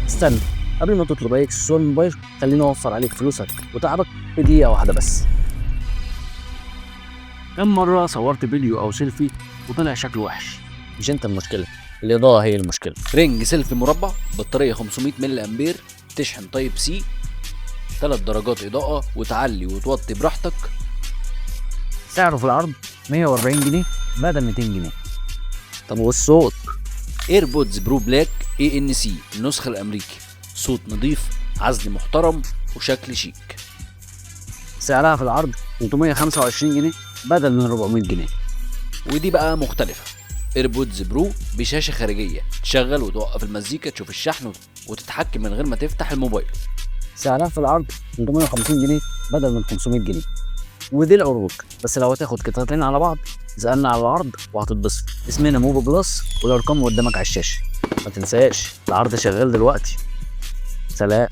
استنى، قبل ما تطلب اي اكسسوار موبايل خليني اوفر عليك فلوسك وتعبك في دقيقة واحدة بس. كم مرة صورت فيديو او سيلفي وطلع شكله وحش؟ مش انت المشكلة، الاضاءة هي المشكلة. ring selfie مربع، بطارية 500 ملي امبير، تشحن Type C، 3 درجات اضاءة وتعلي وتوطي براحتك. سعره في العرض 140 جنيه بدل 200 جنيه. طب والصوت؟ AirPods Pro Black ANC النسخة الامريكي، صوت نظيف، عزل محترم وشكل شيك. سعرها في العرض 325 جنيه بدل من 400 جنيه. ودي بقى مختلفة، AirPods Pro بشاشة خارجية، تشغل وتوقف المزيكا، تشوف الشحن وتتحكم من غير ما تفتح الموبايل. سعرها في العرض 350 جنيه بدل من 500 جنيه. ودي العروض، بس لو هتاخد قطعتين على بعض اسألنا على العرض وهتتبسط. اسمنا موبو بلس والارقام قدامك على الشاشة. ما تنساش العرض شغال دلوقتي. سلام.